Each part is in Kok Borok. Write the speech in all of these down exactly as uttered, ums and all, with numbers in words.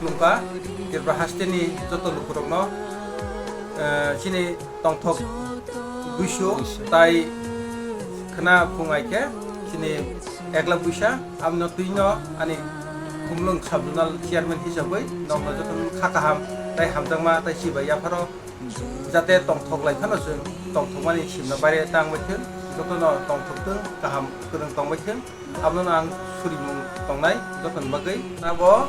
Tongkha Tripura hasteni joto lukurokno, eh, chini tongthok buisu tai khna phung ai khe chini Ekla Buisa, amno twino ani Khumlwng sub-zonal chairman hisabwi nokno jotono kha kaham tai hamjakma tai chibai yapharo jate tongthok lai phano chwng tongthokmani simna baire tangbai thwng, jotono tongthok thwng, kaham kwrwng tongbai thwng. Abono ang surimung tongnai jotoni bagwi. Abo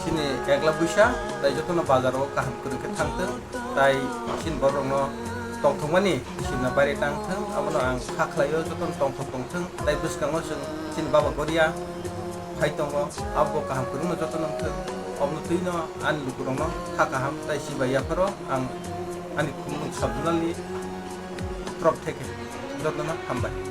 chini Ekla Buisa tai jotono bazaro kaham kwrwng khe thangthwng, tai chini borokno tongthokmani simna baire tangthwng, abono ang kha khlaio, jotono tongthok tongthwng, tai bwskango chwng chini Baba Goria phai tongo, abo kaham kwrwngno jotono wngthwng. Omono twino ani lukurokno kha kaham tai chibai yapharo ang ani Khumlwng sub-zonalni torop theke jotono hambai.